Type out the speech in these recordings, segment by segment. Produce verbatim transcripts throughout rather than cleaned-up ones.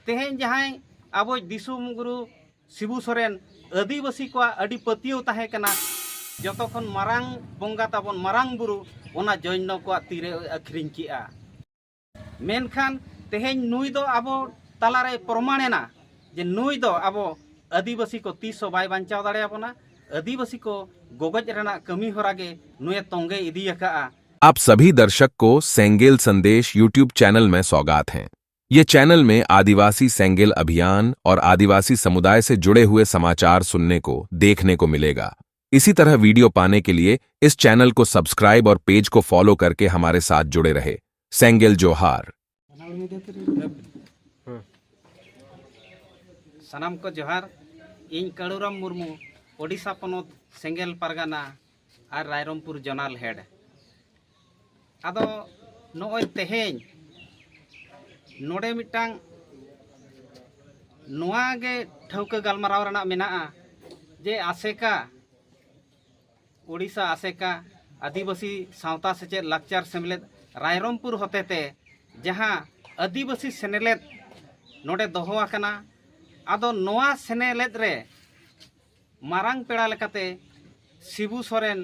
ᱛᱮᱦᱮᱧ ᱡᱟᱦᱟᱸᱭ ᱟᱵᱚᱭᱤᱡ ᱫᱤᱥᱚᱢ ᱜᱩᱨᱩ ᱥᱤᱵᱩ ᱥᱚᱨᱮᱱ ᱟᱹᱫᱤᱵᱟᱹᱥᱤ ᱠᱚᱣᱟᱜ ᱟᱹᱰᱤ ᱯᱟᱹᱛᱭᱟᱹᱣ ᱛᱟᱦᱮᱸ ᱠᱟᱱᱟ, ᱡᱚᱛᱚ ᱠᱷᱚᱱ ᱢᱟᱨᱟᱝ ᱵᱚᱸᱜᱟ ᱛᱟᱵᱚᱱ ᱢᱟᱨᱟᱝ ᱵᱩᱨᱩ, ᱚᱱᱟ ᱡᱚᱭᱱᱚ ᱠᱚᱣᱟᱜ ᱛᱤᱨᱮ ᱟᱹᱠᱷᱨᱤᱧ ᱠᱮᱜᱼᱟ᱾ ᱢᱮᱱᱠᱷᱟᱱ ᱛᱮᱦᱮᱧ ᱱᱩᱭ ᱫᱚ ᱟᱵᱚ ᱛᱟᱞᱟᱨᱮᱭ ᱯᱨᱚᱢᱟᱬᱮᱱᱟ ᱡᱮ ᱱᱩᱭ ᱫᱚ ᱟᱵᱚ ᱟᱹᱫᱤᱵᱟᱹᱥᱤ ᱠᱚ ᱛᱤᱥ ᱦᱚᱸ ᱵᱟᱭ ᱵᱟᱧᱪᱟᱣ ᱫᱟᱲᱮᱭᱟᱵᱚᱱᱟ᱾ ᱟᱹᱫᱤᱵᱟᱹᱥᱤ ᱠᱚ ᱜᱚᱜᱚᱡ ᱨᱮᱱᱟᱜ ᱠᱟᱹᱢᱤ ᱦᱚᱨᱟ ᱜᱮ ᱱᱩᱭᱮ ᱛᱚᱸᱜᱮ ᱤᱫᱤ ᱟᱠᱟᱫᱼᱟ᱾ आप सभी दर्शक को सेंगेल संदेश YouTube चैनल में स्वागत है। ये चैनल में आदिवासी सेंगेल अभियान और आदिवासी समुदाय से जुड़े हुए समाचार सुनने को, देखने को मिलेगा। इसी तरह वीडियो पाने के लिए इस चैनल को सब्सक्राइब और पेज को फॉलो करके हमारे साथ जुड़े रहे। सेंगेल जोहार। ᱥᱟᱱᱟᱢ ᱠᱚ ᱡᱚᱦᱟᱨ᱾ ᱤᱧ ᱠᱟᱹᱲᱩᱨᱟᱢ ᱢᱩᱨᱢᱩ, ᱳᱰᱤᱥᱟ ᱯᱚᱱᱚᱛ ᱥᱮᱸᱜᱮᱞ ᱯᱟᱨᱜᱟᱱᱟ ᱟᱨ ᱨᱟᱭᱨᱚᱝᱯᱩᱨ ᱡᱚᱱᱟᱞ ᱦᱮᱰ᱾ ᱟᱫᱚ ᱱᱚᱜᱼᱚᱭ ᱛᱮᱦᱮᱧ ᱱᱚᱰᱮ ᱢᱤᱫᱴᱟᱝ ᱱᱚᱣᱟ ᱜᱮ ᱴᱷᱟᱹᱣᱠᱟᱹ ᱜᱟᱞᱢᱟᱨᱟᱣ ᱨᱮᱱᱟᱜ ᱢᱮᱱᱟᱜᱼᱟ ᱡᱮ ᱟᱥᱮᱠᱟ, ᱳᱰᱤᱥᱟ ᱟᱥᱮᱠᱟ ᱟᱹᱫᱤᱵᱟᱹᱥᱤ ᱥᱟᱶᱛᱟ ᱥᱮᱪᱮᱫ ᱞᱟᱠᱪᱟᱨ ᱥᱮᱢᱞᱮᱫ ᱨᱟᱭᱨᱚᱝᱯᱩᱨ ᱦᱚᱛᱮᱛᱮ ᱡᱟᱦᱟᱸ ᱟᱹᱫᱤᱵᱟᱹᱥᱤ ᱥᱮᱱᱮᱞᱮᱫ ᱱᱚᱰᱮ ᱫᱚᱦᱚ ᱟᱠᱟᱱᱟ, ᱟᱫᱚ ᱱᱚᱣᱟ ᱥᱮᱱᱮᱞᱮᱫ ᱨᱮ ᱢᱟᱨᱟᱝ ᱯᱮᱲᱟ ᱞᱮᱠᱟᱛᱮ ᱥᱤᱵᱩ ᱥᱚᱨᱮᱱ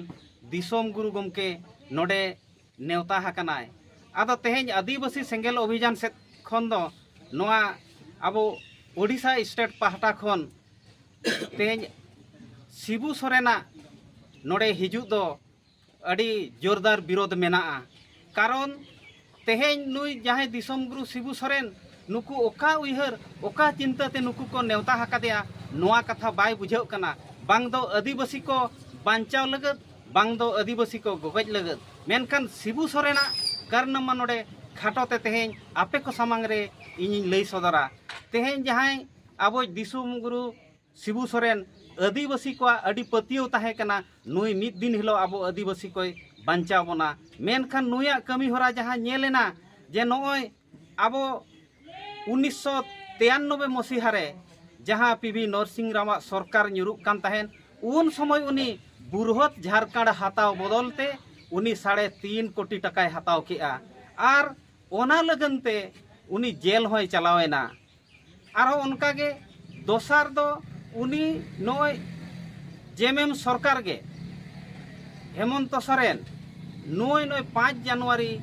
ᱫᱤᱥᱚᱢ ᱜᱩᱨᱩ ᱜᱚᱢᱠᱮ ᱱᱚᱰᱮ ᱱᱮᱣᱛᱟ ᱟᱠᱟᱱᱟᱭ᱾ ᱟᱫᱚ ᱛᱮᱦᱮᱧ ᱟᱹᱫᱤᱵᱟᱹᱥᱤ ᱥᱮᱸᱜᱮᱞ ᱚᱵᱷᱤᱡᱟᱱ ᱥᱮᱫ ᱠᱷᱚᱱ ᱫᱚ ᱱᱚᱣᱟ ᱟᱵᱚ ᱳᱰᱤᱥᱟ ᱥᱴᱮᱴ ᱯᱟᱦᱴᱟ ᱠᱷᱚᱱ ᱛᱮᱦᱮᱧ ᱥᱤᱵᱩ ᱥᱚᱨᱮᱱᱟᱜ ᱱᱚᱰᱮ ᱦᱤᱡᱩᱜ ᱫᱚ ᱟᱹᱰᱤ ᱡᱳᱨᱫᱟᱨ ᱵᱤᱨᱳᱫᱷ ᱢᱮᱱᱟᱜᱼᱟ᱾ ᱠᱟᱨᱚᱱ ᱛᱮᱦᱮᱧ ᱱᱩᱭ ᱡᱟᱦᱟᱸᱭ ᱫᱤᱥᱚᱢ ᱜᱩᱨᱩ ᱥᱤᱵᱩ ᱥᱚᱨᱮᱱ, ᱱᱩᱠᱩ ᱚᱠᱟ ᱩᱭᱦᱟᱹᱨ, ᱚᱠᱟ ᱪᱤᱱᱛᱟᱹ ᱛᱮ ᱱᱩᱠᱩ ᱠᱚ ᱱᱮᱣᱛᱟ ᱟᱠᱟᱫᱮᱭᱟ, ᱱᱚᱣᱟ ᱠᱟᱛᱷᱟ ᱵᱟᱭ ᱵᱩᱡᱷᱟᱹᱜ ᱠᱟᱱᱟ᱾ ᱵᱟᱝ ᱫᱚ ᱟᱹᱫᱤᱵᱟᱹᱥᱤ ᱠᱚ ᱵᱟᱧᱪᱟᱣ ᱞᱟᱹᱜᱤᱫ, ᱵᱟᱝ ᱫᱚ ᱟᱹᱫᱤᱵᱟᱹᱥᱤ ᱠᱚ ᱜᱚᱜᱚᱡ ᱞᱟᱹᱜᱤᱫ᱾ ᱢᱮᱱᱠᱷᱟᱱ ᱥᱤᱵᱩ ᱥᱚᱨᱮᱱᱟᱜ ᱠᱟᱨᱱᱟᱢᱟ ᱱᱚᱰᱮ ᱠᱷᱟᱴᱚ ᱛᱮ ᱛᱮᱦᱮᱧ ᱟᱯᱮ ᱠᱚ ᱥᱟᱢᱟᱝ ᱨᱮ ᱤᱧᱤᱧ ᱞᱟᱹᱭ ᱥᱚᱫᱚᱨᱟ᱾ ᱛᱮᱦᱮᱧ ᱡᱟᱦᱟᱸᱭ ᱟᱵᱚᱭᱤᱡ ᱫᱤᱥᱚᱢ ᱜᱩᱨᱩ ᱥᱤᱵᱩ ᱥᱚᱨᱮᱱ ᱟᱹᱫᱤᱵᱟᱹᱥᱤ ᱠᱚᱣᱟᱜ ᱟᱹᱰᱤ ᱯᱟᱹᱛᱭᱟᱹᱣ ᱛᱟᱦᱮᱸ ᱠᱟᱱᱟ, ᱱᱩᱭ ᱢᱤᱫ ᱫᱤᱱ ᱦᱤᱞᱳᱜ ᱟᱵᱚ ᱟᱹᱫᱤᱵᱟᱹᱥᱤ ᱠᱚᱭ ᱵᱟᱧᱪᱟᱣ ᱵᱚᱱᱟ᱾ ᱢᱮᱱᱠᱷᱟᱱ ᱱᱩᱭᱟᱜ ᱠᱟᱹᱢᱤ ᱦᱚᱨᱟ ᱡᱟᱦᱟᱸ ᱧᱮᱞ ᱮᱱᱟ ᱡᱮ ᱱᱚᱜᱼᱚᱭ ᱟᱵᱚ ᱩᱱᱤᱥᱥᱚ ᱛᱮᱭᱟᱱᱱᱚᱵᱵᱳᱭ ᱢᱚᱥᱤᱦᱟ ᱨᱮ ᱡᱟᱦᱟᱸ ᱯᱤ ᱵᱷᱤ ᱱᱚᱨᱥᱤᱝ ᱨᱟᱣᱟᱜ ᱥᱚᱨᱠᱟᱨ ᱧᱩᱨᱩᱜ ᱠᱟᱱ ᱛᱟᱦᱮᱸᱫ, ᱩᱱ ᱥᱚᱢᱚᱭ ᱩᱱᱤ ᱵᱩᱨᱦᱚᱛ ᱡᱷᱟᱨᱠᱷᱚᱸᱰ ᱦᱟᱛᱟᱣ ᱵᱚᱫᱚᱞ ᱛᱮ ᱩᱱᱤ ᱥᱟᱲᱮ ᱛᱤᱱ ᱠᱳᱴᱤ ᱴᱟᱠᱟᱭ ᱦᱟᱛᱟᱣ ᱠᱮᱜᱼᱟ᱾ ᱟᱨ ᱚᱱᱟ ᱞᱟᱹᱜᱤᱫ ᱛᱮ ᱩᱱᱤ ᱡᱮᱞ ᱦᱚᱸᱭ ᱪᱟᱞᱟᱣ ᱮᱱᱟ᱾ ᱟᱨᱦᱚᱸ ᱚᱱᱠᱟᱜᱮ ᱫᱚᱥᱟᱨ ᱫᱚ ᱩᱱᱤ ᱱᱚᱜᱼᱚᱭ ᱡᱮᱢᱮᱢ ᱥᱚᱨᱠᱟᱨ ᱜᱮ ᱦᱮᱢᱚᱱᱛᱚ ᱥᱚᱨᱮᱱ ᱱᱩᱭ ᱱᱚᱜᱼᱚᱭ ᱯᱟᱸᱪ ᱡᱟᱱᱩᱣᱟᱨᱤ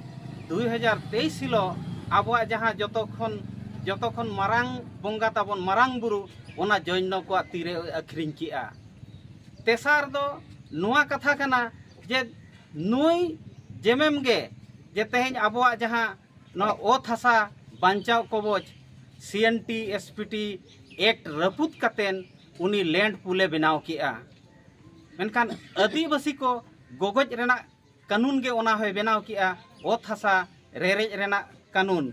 ᱫᱩᱭ ᱦᱟᱡᱟᱨ ᱛᱮᱭᱤᱥ ᱦᱤᱞᱳᱜ ᱟᱵᱚᱣᱟᱜ ᱡᱟᱦᱟᱸ ᱡᱚᱛᱚ ᱠᱷᱚᱱ ᱡᱚᱛᱚ ᱠᱷᱚᱱ ᱢᱟᱨᱟᱝ ᱵᱚᱸᱜᱟ ᱛᱟᱵᱚᱱ ᱢᱟᱨᱟᱝ ᱵᱩᱨᱩ, ᱚᱱᱟ ᱡᱚᱭᱱᱚ ᱠᱚᱣᱟᱜ ᱛᱤᱨᱮ ᱟᱹᱠᱷᱨᱤᱧ ᱠᱮᱜᱼᱟ᱾ ᱛᱮᱥᱟᱨ ᱫᱚ ᱱᱚᱣᱟ ᱠᱟᱛᱷᱟ ᱠᱟᱱᱟ ᱡᱮ ᱱᱩᱭ ᱡᱮᱢᱮᱢ ᱜᱮ ᱡᱮ ᱛᱮᱦᱮᱧ ᱟᱵᱚᱣᱟᱜ ᱡᱟᱦᱟᱸ ᱱᱚᱣᱟ ᱚᱛ ᱦᱟᱥᱟ ᱵᱟᱧᱪᱟᱣ ᱠᱚᱵᱚᱡ, C N T S P T act ᱨᱟᱹᱯᱩᱫ ᱠᱟᱛᱮᱱ ᱩᱱᱤ ᱞᱮᱱᱰ ᱯᱩᱞᱮ ᱵᱮᱱᱟᱣ ᱠᱮᱜᱼᱟ᱾ ᱢᱮᱱᱠᱷᱟᱱ ᱟᱹᱫᱤᱵᱟᱹᱥᱤ ᱠᱚ ᱜᱚᱜᱚᱡ ᱨᱮᱱᱟᱜ ᱠᱟᱹᱱᱩᱱ ᱜᱮ ᱚᱱᱟ ᱦᱚᱸᱭ ᱵᱮᱱᱟᱣ ᱠᱮᱜᱼᱟ, ᱚᱛ ᱦᱟᱥᱟ ᱨᱮᱨᱮᱡ ᱨᱮᱱᱟᱜ ᱠᱟᱹᱱᱩᱱ᱾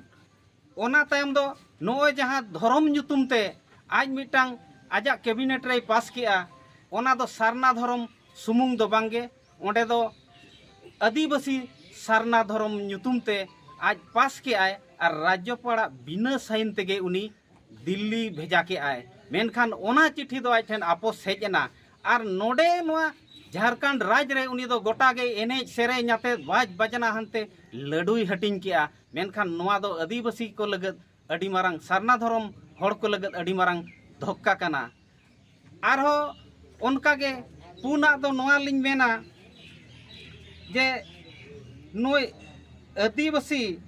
ᱚᱱᱟ ᱛᱟᱭᱚᱢ ᱫᱚ ᱱᱚᱜᱼᱚᱭ ᱡᱟᱦᱟᱸ ᱫᱷᱚᱨᱚᱢ ᱧᱩᱛᱩᱢ ᱛᱮ ᱟᱡ ᱢᱤᱫᱴᱟᱝ ᱟᱡᱟᱜ ᱠᱮᱵᱤᱱᱮᱴ ᱨᱮᱭ ᱯᱟᱥ ᱠᱮᱜᱼᱟ, ᱚᱱᱟ ᱫᱚ ᱥᱟᱨᱱᱟ ᱫᱷᱚᱨᱚᱢ ᱥᱩᱢᱩᱝ ᱫᱚ ᱵᱟᱝᱜᱮ, ᱚᱸᱰᱮ ᱫᱚ ᱟᱹᱫᱤᱵᱟᱹᱥᱤ ᱥᱟᱨᱱᱟ ᱫᱷᱚᱨᱚᱢ ᱧᱩᱛᱩᱢ ᱛᱮ ᱟᱡ ᱯᱟᱥ ᱠᱮᱜᱼᱟᱭ ᱟᱨ ᱨᱟᱡᱽᱡᱚᱯᱟᱲᱟᱜ ᱵᱤᱱᱟᱹ ᱥᱟᱭᱤᱱ ᱛᱮᱜᱮ ᱩᱱᱤ ᱫᱤᱞᱞᱤ ᱵᱷᱮᱡᱟ ᱠᱮᱜᱼᱟᱭ᱾ ᱢᱮᱱᱠᱷᱟᱱ ᱚᱱᱟ ᱪᱤᱴᱷᱤ ᱫᱚ ᱟᱡ ᱴᱷᱮᱱ ᱟᱯᱚᱥ ᱦᱮᱡ ᱮᱱᱟ ᱟᱨ ᱱᱚᱰᱮ ᱱᱚᱣᱟ ᱡᱷᱟᱲᱠᱷᱚᱸᱰ ᱨᱟᱡᱽ ᱨᱮ ᱩᱱᱤ ᱫᱚ ᱜᱚᱴᱟ ᱜᱮ ᱮᱱᱮᱡ ᱥᱮᱨᱮᱧ ᱟᱛᱮ ᱵᱟᱡᱽ ᱵᱟᱡᱽᱱᱟ ᱦᱟᱱᱛᱮ ᱞᱟᱹᱰᱩᱭ ᱦᱟᱹᱴᱤᱧ ᱠᱮᱜᱼᱟ᱾ ᱢᱮᱱᱠᱷᱟᱱ ᱱᱚᱣᱟ ᱫᱚ ᱟᱹᱫᱤᱵᱟᱹᱥᱤ ᱠᱚ ᱞᱟᱹᱜᱤᱫ ᱟᱹᱰᱤ ᱢᱟᱨᱟᱝ, ᱥᱟᱨᱱᱟ ᱫᱷᱚᱨᱚᱢ ᱦᱚᱲ ᱠᱚ ᱞᱟᱹᱜᱤᱫ ᱟᱹᱰᱤ ᱢᱟᱨᱟᱝ ᱫᱷᱚᱠᱠᱟ ᱠᱟᱱᱟ᱾ ᱟᱨᱦᱚᱸ ᱚᱱᱠᱟᱜᱮ ᱯᱩᱱᱟᱜ ᱫᱚ ᱱᱚᱣᱟ ᱞᱤᱧ ᱢᱮᱱᱟ ᱡᱮ ᱱᱩᱭ ᱟᱹᱫᱤᱵᱟᱹᱥᱤ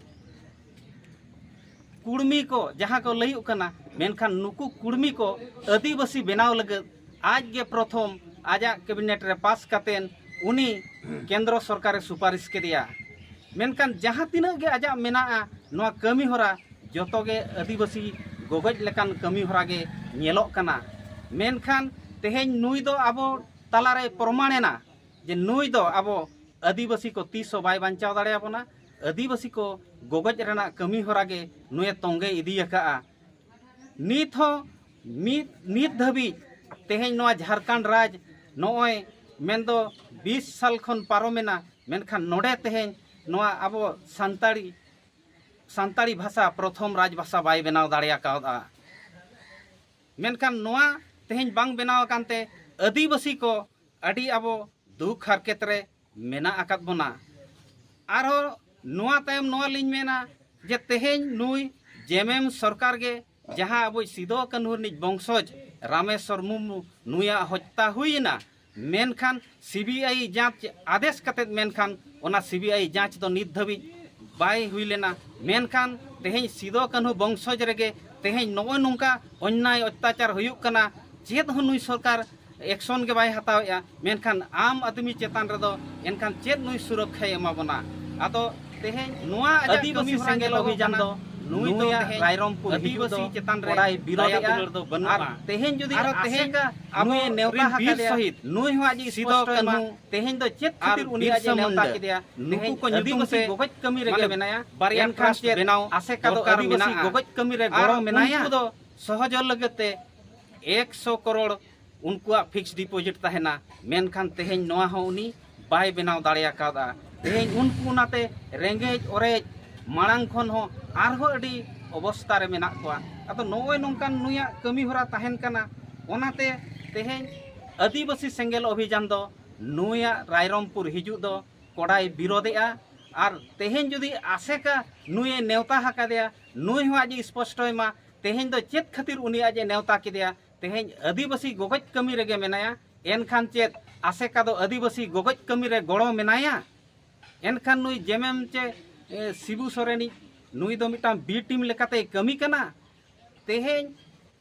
ᱠᱩᱲᱢᱤ ᱠᱚ ᱡᱟᱦᱟᱸ ᱠᱚ ᱞᱟᱹᱭᱩᱜ ᱠᱟᱱᱟ, ᱢᱮᱱᱠᱷᱟᱱ ᱱᱩᱠᱩ ᱠᱩᱲᱢᱤ ᱠᱚ ᱟᱹᱫᱤᱵᱟᱹᱥᱤ ᱵᱮᱱᱟᱣ ᱞᱟᱹᱜᱤᱫ ᱟᱡ ᱜᱮ ᱯᱨᱚᱛᱷᱚᱢ ᱟᱡᱟᱜ ᱠᱮᱵᱤᱱᱮᱴ ᱨᱮ ᱯᱟᱥ ᱠᱟᱛᱮᱱ ᱩᱱᱤ ᱠᱮᱱᱫᱨᱚ ᱥᱚᱨᱠᱟᱨᱮ ᱥᱩᱯᱟᱨᱤᱥ ᱠᱮᱫᱮᱭᱟ᱾ ᱢᱮᱱᱠᱷᱟᱱ ᱡᱟᱦᱟᱸ ᱛᱤᱱᱟᱹᱜ ᱜᱮ ᱟᱡᱟᱜ ᱢᱮᱱᱟᱜᱼᱟ ᱱᱚᱣᱟ ᱠᱟᱹᱢᱤ ᱦᱚᱨᱟ, ᱡᱚᱛᱚ ᱜᱮ ᱟᱹᱫᱤᱵᱟᱹᱥᱤ ᱜᱚᱜᱚᱡ ᱞᱮᱠᱟᱱ ᱠᱟᱹᱢᱤ ᱦᱚᱨᱟ ᱜᱮ ᱧᱮᱞᱚᱜ ᱠᱟᱱᱟ᱾ ᱢᱮᱱᱠᱷᱟᱱ ᱛᱮᱦᱮᱧ ᱱᱩᱭ ᱫᱚ ᱟᱵᱚ ᱛᱟᱞᱟᱨᱮᱭ ᱯᱨᱚᱢᱟᱬ ᱮᱱᱟ ᱡᱮ ᱱᱩᱭ ᱫᱚ ᱟᱵᱚ ᱟᱹᱫᱤᱵᱟᱹᱥᱤ ᱠᱚ ᱛᱤᱥ ᱦᱚᱸ ᱵᱟᱭ ᱵᱟᱧᱪᱟᱣ ᱫᱟᱲᱮᱭᱟᱵᱚᱱᱟ᱾ ᱟᱹᱫᱤᱵᱟᱹᱥᱤ ᱠᱚ ᱜᱚᱜᱚᱡ ᱨᱮᱱᱟᱜ ᱠᱟᱹᱢᱤ ᱦᱚᱨᱟ ᱜᱮ ᱱᱩᱭᱮ ᱛᱚᱸᱜᱮ ᱤᱫᱤ ᱟᱠᱟᱫᱼᱟ᱾ ᱱᱤᱛ ᱦᱚᱸ ᱢᱤᱫ, ᱱᱤᱛ ᱫᱷᱟᱹᱵᱤᱡ ᱛᱮᱦᱮᱧ ᱱᱚᱣᱟ ᱡᱷᱟᱲᱠᱷᱚᱸᱰ ᱨᱟᱡᱽ ᱱᱚᱜᱼᱚᱭ ᱢᱮᱱᱫᱚ ᱵᱤᱥ ᱥᱟᱞ ᱠᱷᱚᱱ ᱯᱟᱨᱚᱢᱮᱱᱟ, ᱢᱮᱱᱠᱷᱟᱱ ᱱᱚᱰᱮ ᱛᱮᱦᱮᱧ ᱱᱚᱣᱟ ᱟᱵᱚ ᱥᱟᱱᱛᱟᱲᱤ, ᱥᱟᱱᱛᱟᱲᱤ ᱵᱷᱟᱥᱟ ᱯᱨᱚᱛᱷᱚᱢ ᱨᱟᱡᱽ ᱵᱷᱟᱥᱟ ᱵᱟᱭ ᱵᱮᱱᱟᱣ ᱫᱟᱲᱮ ᱟᱠᱟᱣᱫᱟ᱾ ᱢᱮᱱᱠᱷᱟᱱ ᱱᱚᱣᱟ ᱛᱮᱦᱮᱧ ᱵᱟᱝ ᱵᱮᱱᱟᱣ ᱟᱠᱟᱱ ᱛᱮ ᱟᱹᱫᱤᱵᱟᱹᱥᱤ ᱠᱚ ᱟᱹᱰᱤ ᱟᱵᱚ ᱫᱩᱠ ᱦᱟᱨᱠᱮᱛ ᱨᱮ ᱢᱮᱱᱟᱜ ᱟᱠᱟᱫ ᱵᱚᱱᱟ᱾ ᱟᱨᱦᱚᱸ ᱱᱚᱣᱟ ᱛᱟᱭᱚᱢ ᱱᱚᱣᱟ ᱞᱤᱧ ᱢᱮᱱᱟ ᱡᱮ ᱛᱮᱦᱮᱧ ᱱᱩᱭ ᱡᱮᱢᱮᱢ ᱥᱚᱨᱠᱟᱨ ᱜᱮ ᱡᱟᱦᱟᱸ ᱟᱵᱚᱭᱤᱡ ᱥᱤᱫᱚ ᱠᱟᱹᱱᱦᱩ ᱨᱤᱱᱤᱡ ᱵᱚᱝᱥᱚᱡᱽ ᱨᱟᱢᱮᱥᱣᱚᱨ ᱢᱩᱨᱢᱩ ᱱᱩᱭᱟᱜ ᱦᱚᱛᱛᱟ ᱦᱩᱭ ᱮᱱᱟ, ᱢᱮᱱᱠᱷᱟᱱ ᱥᱤᱵᱤᱟᱭ ᱡᱟᱸᱪ ᱟᱫᱮᱥ ᱠᱟᱛᱮᱫ, ᱢᱮᱱᱠᱷᱟᱱ ᱚᱱᱟ ᱥᱤᱵᱤᱟᱭ ᱡᱟᱸᱪ ᱫᱚ ᱱᱤᱛ ᱫᱷᱟᱹᱵᱤᱡ ᱵᱟᱭ ᱦᱩᱭ ᱞᱮᱱᱟ᱾ ᱢᱮᱱᱠᱷᱟᱱ ᱛᱮᱦᱮᱧ ᱥᱤᱫᱚ ᱠᱟᱹᱱᱦᱩ ᱵᱚᱝᱥᱚᱡᱽ ᱨᱮᱜᱮ ᱛᱮᱦᱮᱧ ᱱᱚᱜᱼᱚᱭ ᱱᱚᱝᱠᱟ ᱚᱱᱱᱟᱭ ᱚᱛᱛᱟᱪᱟᱨ ᱦᱩᱭᱩᱜ ᱠᱟᱱᱟ, ᱪᱮᱫ ᱦᱚᱸ ᱱᱩᱭ ᱥᱚᱨᱠᱟᱨ ᱮᱠᱥᱚᱱ ᱜᱮ ᱵᱟᱭ ᱦᱟᱛᱟᱣᱮᱫᱼᱟ, ᱢᱮᱱᱠᱷᱟᱱ ᱟᱢ ᱟᱫᱢᱤ ᱪᱮᱛᱟᱱ ᱨᱮᱫᱚ ᱮᱱᱠᱷᱟᱱ ᱪᱮᱫ ᱱᱩᱭ ᱥᱩᱨᱚᱠᱠᱷᱟᱭ ᱮᱢᱟ ᱵᱚᱱᱟ? ᱟᱫᱚ ᱛᱮᱦᱮᱧ ᱱᱚᱣᱟ ᱟᱡᱟᱜ ᱟᱹᱫᱤᱵᱟᱹᱥᱤ ᱠᱟᱹᱢᱤ ᱦᱚᱨᱟ ᱥᱮᱸᱜᱮᱞ ᱧᱮᱞᱚᱜᱚᱜ ᱚᱵᱷᱤᱡᱟᱱ ᱠᱟᱱᱟ, ᱫᱚ ᱱᱩᱭ ᱫᱚ ᱱᱩᱭᱟᱜ ᱛᱮᱦᱮᱧ ᱨᱟᱭᱨᱚᱝᱯᱩᱨ ᱦᱤᱡᱩᱜ ᱟᱹᱫᱤᱵᱟᱹᱥᱤ ᱫᱚ ᱪᱮᱛᱟᱱ ᱨᱮ ᱠᱚᱲᱟᱭ ᱵᱤᱨᱳᱫᱷᱮᱜᱼᱟ᱾ ᱫᱟᱭᱟ ᱫᱩᱞᱟᱹᱲ ᱫᱚ ᱵᱟᱹᱱᱩᱜᱼᱟ᱾ ᱟᱨ ᱛᱮᱦᱮᱧ ᱡᱩᱫᱤ ᱟᱨᱚ ᱛᱮᱦᱮᱧ ᱟᱥᱮᱠᱟ ᱟᱵᱚ ᱟᱵᱚ ᱨᱮᱱ ᱵᱤᱨ ᱟᱥᱮᱠᱟ ᱥᱚᱦᱤᱫ ᱱᱩᱭ ᱦᱚᱸ ᱟᱡ ᱥᱤᱫᱚ ᱥᱯᱚᱥᱴᱚᱭ ᱢᱟ, ᱠᱟᱹᱱᱦᱩ ᱛᱮᱦᱮᱧ ᱫᱚ ᱪᱮᱫ ᱟᱨ ᱠᱷᱟᱹᱛᱤᱨ ᱩᱱᱤ ᱵᱤᱨᱥᱟ ᱟᱡ ᱮ ᱱᱮᱣᱛᱟ ᱢᱩᱱᱰᱟ ᱠᱮᱫᱮᱭᱟ? ᱱᱩᱠᱩ ᱛᱮᱦᱮᱧ ᱠᱚ ᱧᱩᱛᱩᱢ ᱟᱹᱫᱤᱵᱟᱹᱥᱤ ᱛᱮ ᱜᱚᱜᱚᱡ ᱠᱟᱹᱢᱤ ᱨᱮᱜᱮ ᱢᱟᱱᱮ ᱢᱮᱱᱟᱭᱟ᱾ ᱵᱟᱨᱭᱟ ᱮᱱᱠᱷᱟᱱ ᱴᱨᱟᱥᱴ ᱪᱮᱫ ᱵᱮᱱᱟᱣ ᱟᱥᱮᱠᱟ ᱫᱚ ᱫᱚᱨᱠᱟᱨ ᱟᱹᱫᱤᱵᱟᱹᱥᱤ ᱢᱮᱱᱟᱜᱼᱟ? ᱜᱚᱜᱚᱡ ᱠᱟᱹᱢᱤ ᱨᱮ ᱟᱨ ᱜᱚᱲᱚ ᱢᱮᱱᱟᱭᱟ? ᱩᱱᱠᱩ ᱫᱚ ᱥᱚᱦᱚᱡᱚ ᱞᱟᱹᱜᱤᱫ ᱛᱮ ᱮᱠᱥᱚ ᱠᱨᱳᱲ ᱩᱱᱠᱩᱣᱟᱜ ᱯᱷᱤᱠᱥᱰ ᱰᱤᱯᱚᱡᱤᱴ ᱛᱟᱦᱮᱱᱟ, ᱢᱮᱱᱠᱷᱟᱱ ᱛᱮᱦᱮᱧ ᱱᱚᱣᱟ ᱦᱚᱸ ᱩᱱᱤ ᱵᱟᱭ ᱵᱮᱱᱟᱣ ᱫᱟᱲᱮ ᱟᱠᱟᱫᱟ᱾ ᱛᱮᱦᱮᱧ ᱩᱱᱠᱩ ᱚᱱᱟᱛᱮ ᱨᱮᱸᱜᱮᱡ ᱚᱨᱮᱡ ᱢᱟᱲᱟᱝ ᱠᱷᱚᱱ ᱦᱚᱸ ᱟᱨᱦᱚᱸ ᱟᱹᱰᱤ ᱚᱵᱚᱥᱛᱟ ᱨᱮ ᱢᱮᱱᱟᱜ ᱠᱚᱣᱟ᱾ ᱟᱫᱚ ᱱᱚᱜᱼᱚᱭ ᱱᱚᱝᱠᱟᱱ ᱱᱩᱭᱟᱜ ᱠᱟᱹᱢᱤ ᱦᱚᱨᱟ ᱛᱟᱦᱮᱱ ᱠᱟᱱᱟ, ᱚᱱᱟᱛᱮ ᱛᱮᱦᱮᱧ ᱟᱹᱫᱤᱵᱟᱹᱥᱤ ᱥᱮᱸᱜᱮᱞ ᱚᱵᱷᱤᱡᱟᱱ ᱫᱚ ᱱᱩᱭᱟᱜ ᱨᱟᱭᱨᱚᱝᱯᱩᱨ ᱦᱤᱡᱩᱜ ᱫᱚ ᱠᱚᱲᱟᱭ ᱵᱤᱨᱳᱫᱷᱮᱜᱼᱟ᱾ ᱟᱨ ᱛᱮᱦᱮᱧ ᱡᱩᱫᱤ ᱟᱥᱮᱠᱟ ᱱᱩᱭᱮ ᱱᱮᱣᱛᱟ ᱟᱠᱟᱫᱮᱭᱟ, ᱱᱩᱭ ᱦᱚᱸ ᱟᱡ ᱮ ᱥᱯᱚᱥᱴᱚᱭ ᱢᱟ, ᱛᱮᱦᱮᱧ ᱫᱚ ᱪᱮᱫ ᱠᱷᱟᱹᱛᱤᱨ ᱩᱱᱤ ᱟᱡ ᱮ ᱱᱮᱣᱛᱟ ᱠᱮᱫᱮᱭᱟ? ᱛᱮᱦᱮᱧ ᱟᱹᱫᱤᱵᱟᱹᱥᱤ ᱜᱚᱜᱚᱡ ᱠᱟᱹᱢᱤ ᱨᱮᱜᱮ ᱢᱮᱱᱟᱭᱟ, ᱮᱱᱠᱷᱟᱱ ᱪᱮᱫ ᱟᱥᱮᱠᱟ ᱫᱚ ᱟᱹᱫᱤᱵᱟᱹᱥᱤ ᱜᱚᱜᱚᱡ ᱠᱟᱹᱢᱤ ᱨᱮ ᱜᱚᱲᱚ ᱢᱮᱱᱟᱭᱟ? ᱮᱱᱠᱷᱟᱱ ᱱᱩᱭ ᱡᱮᱢᱮᱢ ᱪᱮ, ᱮ, ᱥᱤᱵᱩ ᱥᱚᱨᱮᱱᱤᱡ ᱱᱩᱭ ᱫᱚ ᱢᱤᱫᱴᱟᱝ ᱵᱤ ᱴᱤᱢ ᱞᱮᱠᱟᱛᱮᱭ ᱠᱟᱹᱢᱤ ᱠᱟᱱᱟ᱾ ᱛᱮᱦᱮᱧ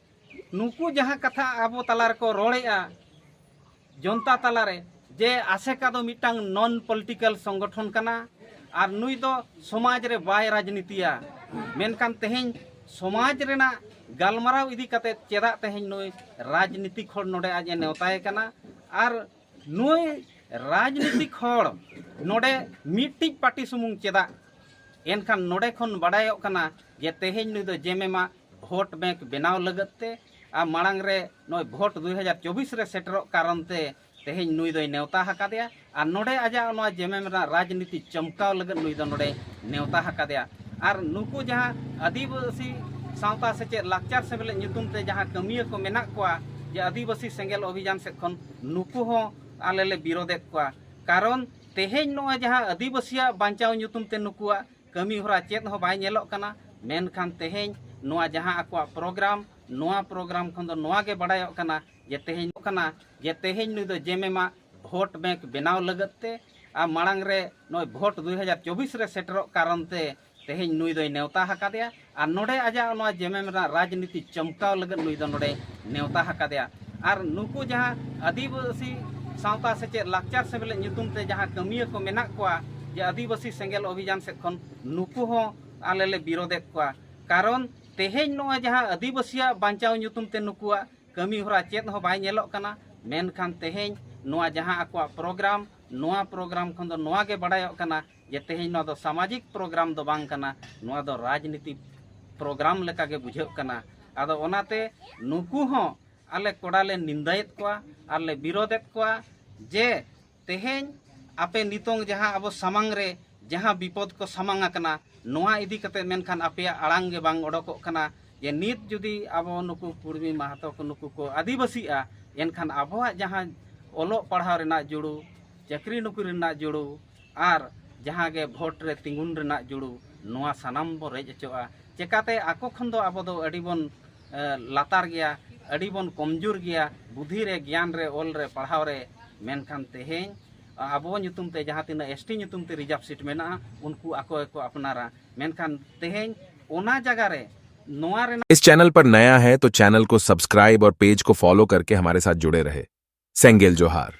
ᱱᱩᱠᱩ ᱡᱟᱦᱟᱸ ᱠᱟᱛᱷᱟ ᱟᱵᱚ ᱛᱟᱞᱟ ᱨᱮᱠᱚ ᱨᱚᱲᱮᱜᱼᱟ ᱡᱚᱱᱛᱟ ᱛᱟᱞᱟᱨᱮ, ᱡᱮ ᱟᱥᱮᱠᱟ ᱫᱚ ᱢᱤᱫᱴᱟᱝ ᱱᱚᱱ ᱯᱚᱞᱤᱴᱤᱠᱟᱞ ᱥᱚᱝᱜᱚᱴᱷᱚᱱ ᱠᱟᱱᱟ ᱟᱨ ᱱᱩᱭ ᱫᱚ ᱥᱚᱢᱟᱡᱽ ᱨᱮ ᱵᱟᱭ ᱨᱟᱡᱽᱱᱤᱛᱤᱭᱟ, ᱢᱮᱱᱠᱷᱟᱱ ᱛᱮᱦᱮᱧ ᱥᱚᱢᱟᱡᱽ ᱨᱮᱱᱟᱜ ᱜᱟᱞᱢᱟᱨᱟᱣ ᱤᱫᱤ ᱠᱟᱛᱮ ᱪᱮᱫᱟᱜ ᱛᱮᱦᱮᱧ ᱱᱩᱭ ᱨᱟᱡᱽᱱᱤᱛᱤᱠ ᱦᱚᱲ ᱱᱚᱰᱮ ᱟᱡ ᱮ ᱱᱮᱣᱛᱟᱭᱮ ᱠᱟᱱᱟ? ᱟᱨ ᱱᱩᱭ ᱨᱟᱡᱽᱱᱤᱛᱤᱠ ᱦᱚᱲ ᱱᱚᱰᱮ ᱢᱤᱫᱴᱤᱡ ᱯᱟᱨᱴᱤ ᱥᱩᱢᱩᱝ ᱪᱮᱫᱟᱜ? ᱮᱱᱠᱷᱟᱱ ᱱᱚᱰᱮ ᱠᱷᱚᱱ ᱵᱟᱰᱟᱭᱚᱜ ᱠᱟᱱᱟ ᱡᱮ ᱛᱮᱦᱮᱧ ᱱᱩᱭ ᱫᱚ ᱡᱮᱢᱮᱢᱟᱜ ᱵᱷᱳᱴ ᱵᱮᱝᱠ ᱵᱮᱱᱟᱣ ᱞᱟᱹᱜᱤᱫ ᱛᱮ ᱟᱨ ᱢᱟᱲᱟᱝ ᱨᱮ ᱱᱚᱜᱼᱚᱭ ᱵᱷᱳᱴ ᱫᱩᱭ ᱦᱟᱡᱟᱨ ᱪᱚᱵᱵᱤᱥ ᱨᱮ ᱥᱮᱴᱮᱨᱚᱜ ᱠᱟᱨᱚᱱ ᱛᱮ ᱛᱮᱦᱮᱧ ᱱᱩᱭ ᱫᱚᱭ ᱱᱮᱣᱛᱟ ᱟᱠᱟᱫᱮᱭᱟ ᱟᱨ ᱱᱚᱰᱮ ᱟᱡᱟᱜ ᱱᱚᱣᱟ ᱡᱮᱢᱮᱢ ᱨᱮᱱᱟᱜ ᱨᱟᱡᱽᱱᱤᱛᱤ ᱪᱚᱢᱠᱟᱣ ᱞᱟᱹᱜᱤᱫ ᱱᱩᱭ ᱫᱚ ᱱᱚᱰᱮ ᱱᱮᱣᱛᱟ ᱟᱠᱟᱫᱮᱭᱟ᱾ ᱟᱨ ᱱᱩᱠᱩ ᱡᱟᱦᱟᱸ ᱟᱹᱫᱤᱵᱟᱹᱥᱤ ᱥᱟᱶᱛᱟ ᱥᱮᱪᱮᱫ ᱞᱟᱠᱪᱟᱨ ᱥᱮᱢᱞᱮᱫ ᱧᱩᱛᱩᱢ ᱛᱮ ᱡᱟᱦᱟᱸ ᱠᱟᱹᱢᱤᱭᱟᱹ ᱠᱚ ᱢᱮᱱᱟᱜ ᱠᱚᱣᱟ, ᱡᱮ ᱟᱹᱫᱤᱵᱟᱹᱥᱤ ᱥᱮᱸᱜᱮᱞ ᱚᱵᱷᱤᱡᱟᱱ ᱥᱮᱫ ᱠᱷᱚᱱ, ᱱᱩᱠᱩ ᱦᱚᱸ ᱟᱞᱮ ᱞᱮ ᱵᱤᱨᱳᱫᱮᱫ ᱠᱚᱣᱟ᱾ ᱠᱟᱨᱚᱱ ᱛᱮᱦᱮᱧ ᱱᱚᱜᱼᱚᱭ ᱡᱟᱦᱟᱸ ᱟᱹᱫᱤᱵᱟᱹᱥᱤᱭᱟᱜ ᱵᱟᱧᱪᱟᱣ ᱧᱩᱛᱩᱢ ᱛᱮ ᱱᱩᱠᱩᱣᱟᱜ ᱠᱟᱹᱢᱤ ᱦᱚᱨᱟ ᱪᱮᱫ ᱦᱚᱸ ᱵᱟᱭ ᱧᱮᱞᱚᱜ ᱠᱟᱱᱟ, ᱢᱮᱱᱠᱷᱟᱱ ᱛᱮᱦᱮᱧ ᱱᱚᱣᱟ ᱡᱟᱦᱟᱸ ᱟᱠᱚᱣᱟᱜ ᱯᱨᱳᱜᱨᱟᱢ, ᱱᱚᱣᱟ ᱯᱨᱳᱜᱨᱟᱢ ᱠᱷᱚᱱ ᱫᱚ ᱱᱚᱣᱟ ᱜᱮ ᱵᱟᱰᱟᱭᱚᱜ ᱠᱟᱱᱟ ᱡᱮ ᱛᱮᱦᱮᱧ ᱠᱟᱱᱟ ᱡᱮ ᱛᱮᱦᱮᱧ ᱱᱩᱭ ᱫᱚ ᱡᱮᱢᱮᱢᱟᱜ ᱵᱷᱳᱴ ᱵᱮᱝᱠ ᱵᱮᱱᱟᱣ ᱞᱟᱹᱜᱤᱫ ᱛᱮ ᱟᱨ ᱢᱟᱲᱟᱝ ᱨᱮ ᱱᱚᱜᱼᱚᱭ ᱵᱷᱳᱴ ᱫᱩᱭ ᱦᱟᱡᱟᱨ ᱪᱚᱵᱵᱤᱥ ᱨᱮ ᱥᱮᱴᱮᱨᱚᱜ ᱠᱟᱨᱚᱱ ᱛᱮ ᱛᱮᱦᱮᱧ ᱱᱩᱭ ᱫᱚᱭ ᱱᱮᱣᱛᱟ ᱟᱠᱟᱫᱮᱭᱟ᱾ ᱟᱨ ᱱᱚᱰᱮ ᱟᱡᱟᱜ ᱱᱚᱣᱟ ᱡᱮᱢᱮᱢ ᱨᱮᱱᱟᱜ ᱨᱟᱡᱽᱱᱤᱛᱤ ᱪᱚᱢᱠᱟᱣ ᱞᱟᱹᱜᱤᱫ ᱱᱩᱭ ᱫᱚ ᱱᱚᱰᱮ ᱱᱮᱣᱛᱟ ᱟᱠᱟᱫᱮᱭᱟ᱾ ᱟᱨ ᱱᱩᱠᱩ ᱡᱟᱦᱟᱸ ᱟᱹᱫᱤᱵᱟᱹᱥᱤ ᱥᱟᱶᱛᱟ ᱥᱮᱪᱮᱫ ᱞᱟᱠᱪᱟᱨ ᱥᱮᱢᱞᱮᱫ ᱧᱩᱛᱩᱢ ᱛᱮ ᱡᱟᱦᱟᱸ ᱠᱟᱹᱢᱤᱭᱟᱹ ᱠᱚ ᱢᱮᱱᱟᱜ ᱠᱚᱣᱟ ᱡᱮ ᱟᱹᱫᱤᱵᱟᱹᱥᱤ ᱥᱮᱸᱜᱮᱞ ᱚᱵᱷᱤᱡᱟᱱ ᱥᱮᱫ ᱠᱷᱚᱱ, ᱱᱩᱠᱩ ᱦᱚᱸ ᱟᱞᱮ ᱞᱮ ᱵᱤᱨᱳᱫᱮᱫ ᱠᱚᱣᱟ᱾ ᱠᱟᱨᱚᱱ ᱛᱮᱦᱮᱧ ᱱᱚᱜᱼᱚᱭ ᱡᱟᱦᱟᱸ ᱟᱹᱫᱤᱵᱟᱹᱥᱤᱭᱟᱜ ᱵᱟᱧᱪᱟᱣ ᱧᱩᱛᱩᱢ ᱛᱮ ᱱᱩᱠᱩᱣᱟᱜ ᱠᱟᱹᱢᱤ ᱦᱚᱨᱟ ᱪᱮᱫ ᱦᱚᱸ ᱵᱟᱭ ᱧᱮᱞᱚᱜ ᱠᱟᱱᱟ᱾ ᱢᱮᱱᱠᱷᱟᱱ ᱛᱮᱦᱮᱧ ᱱᱚᱣᱟ ᱡᱟᱦᱟᱸ ᱟᱠᱚᱣᱟᱜ ᱯᱨᱳᱜᱨᱟᱢ, ᱱᱚᱣᱟ ᱯᱨᱳᱜᱨᱟᱢ ᱠᱷᱚᱱ ᱫᱚ ᱱᱚᱣᱟ ᱜᱮ ᱵᱟᱰᱟᱭᱚᱜ ᱠᱟᱱᱟ ᱡᱮ ᱛᱮᱦᱮᱧ ᱱᱚᱣᱟ ᱫᱚ ᱥᱟᱢᱟᱡᱤᱠ ᱯᱨᱳᱜᱨᱟᱢ ᱫᱚ ᱵᱟᱝ ᱠᱟᱱᱟ, ᱱᱚᱣᱟ ᱫᱚ ᱨᱟᱡᱽᱱᱤᱛᱤ ᱯᱨᱳᱜᱨᱟᱢ ᱞᱮᱠᱟ ᱜᱮ ᱵᱩᱡᱷᱟᱹᱜ ᱠᱟᱱᱟ᱾ ᱟᱫᱚ ᱚᱱᱟᱛᱮ ᱱᱩᱠᱩ ᱦᱚᱸ ᱟᱞᱮ ᱠᱚᱲᱟ ᱞᱮ ᱱᱤᱱᱫᱟᱭᱮᱫ ᱠᱚᱣᱟ ᱟᱨ ᱞᱮ ᱵᱤᱨᱳᱫᱮᱫ ᱠᱚᱣᱟ ᱡᱮ ᱛᱮᱦᱮᱧ ᱟᱯᱮ ᱱᱤᱛᱚᱝ ᱡᱟᱦᱟᱸ ᱟᱵᱚ ᱥᱟᱢᱟᱝ ᱨᱮ ᱡᱟᱦᱟᱸ ᱵᱤᱯᱚᱫ ᱠᱚ ᱥᱟᱢᱟᱝ ᱟᱠᱟᱱᱟ, ᱱᱚᱣᱟ ᱤᱫᱤ ᱠᱟᱛᱮ ᱢᱮᱱᱠᱷᱟᱱ ᱟᱯᱮᱭᱟᱜ ᱟᱲᱟᱝ ᱜᱮ ᱵᱟᱝ ᱚᱰᱚᱠᱚᱜ ᱠᱟᱱᱟ ᱡᱮ ᱱᱤᱛ ᱡᱩᱫᱤ ᱟᱵᱚ ᱱᱩᱠᱩ ᱠᱩᱲᱢᱤ ᱢᱟᱦᱟᱛᱚ ᱠᱚ ᱱᱩᱠᱩ ᱠᱚ ᱟᱹᱫᱤᱵᱟᱹᱥᱤᱜᱼᱟ, ᱮᱱᱠᱷᱟᱱ ᱟᱵᱚᱣᱟᱜ ᱡᱟᱦᱟᱸ ᱚᱞᱚᱜ ᱯᱟᱲᱦᱟᱣ ᱨᱮᱱᱟᱜ ᱡᱩᱲᱩ, ᱪᱟᱹᱠᱨᱤ ᱱᱚᱠᱨᱤ ᱨᱮᱱᱟᱜ ᱡᱩᱲᱩ ᱟᱨ ᱡᱟᱦᱟᱸ ᱜᱮ ᱵᱷᱳᱴ ᱨᱮ ᱛᱤᱸᱜᱩᱱ ᱨᱮᱱᱟᱜ ᱡᱩᱲᱩ, ᱱᱚᱣᱟ ᱥᱟᱱᱟᱢ ᱵᱚ ᱨᱮᱡ ᱦᱚᱪᱚᱜᱼᱟ᱾ ᱪᱮᱠᱟᱛᱮ ᱟᱠᱚ ᱠᱷᱚᱱ ᱫᱚ ᱟᱵᱚ ᱫᱚ ᱟᱹᱰᱤ ᱵᱚᱱ, ᱮ, ᱞᱟᱛᱟᱨ ᱜᱮᱭᱟ, ᱟᱹᱰᱤ ᱵᱚᱱ ᱠᱚᱢᱡᱳᱨ ᱜᱮᱭᱟ, ᱵᱩᱫᱷᱤ ᱨᱮ, ᱜᱮᱭᱟᱱ ᱨᱮ, ᱚᱞ ᱨᱮ, ᱯᱟᱲᱦᱟᱣ ᱨᱮ᱾ ᱢᱮᱱᱠᱷᱟᱱ ᱛᱮᱦᱮᱧ ᱟᱵᱚ ᱧᱩᱛᱩᱢ ᱛᱮ ᱡᱟᱦᱟᱸ ᱛᱤᱱᱟᱹᱜ ᱮᱥ ᱴᱤ ᱧᱩᱛᱩᱢ ᱛᱮ ᱨᱤᱡᱟᱨᱵᱷ ᱥᱤᱴ ᱢᱮᱱᱟᱜᱼᱟ, ᱩᱱᱠᱩ ᱟᱠᱚ ᱜᱮᱠᱚ ᱟᱯᱱᱟᱨᱟ᱾ ᱢᱮᱱᱠᱷᱟᱱ ᱛᱮᱦᱮᱧ ᱚᱱᱟ ᱡᱟᱭᱜᱟ ᱨᱮ ᱱᱚᱣᱟ ᱨᱮᱱᱟᱜ इस चैनल पर नया है तो चैनल को सब्सक्राइब और पेज को फॉलो करके हमारे साथ जुड़े रहे। सेंगेल जोहार।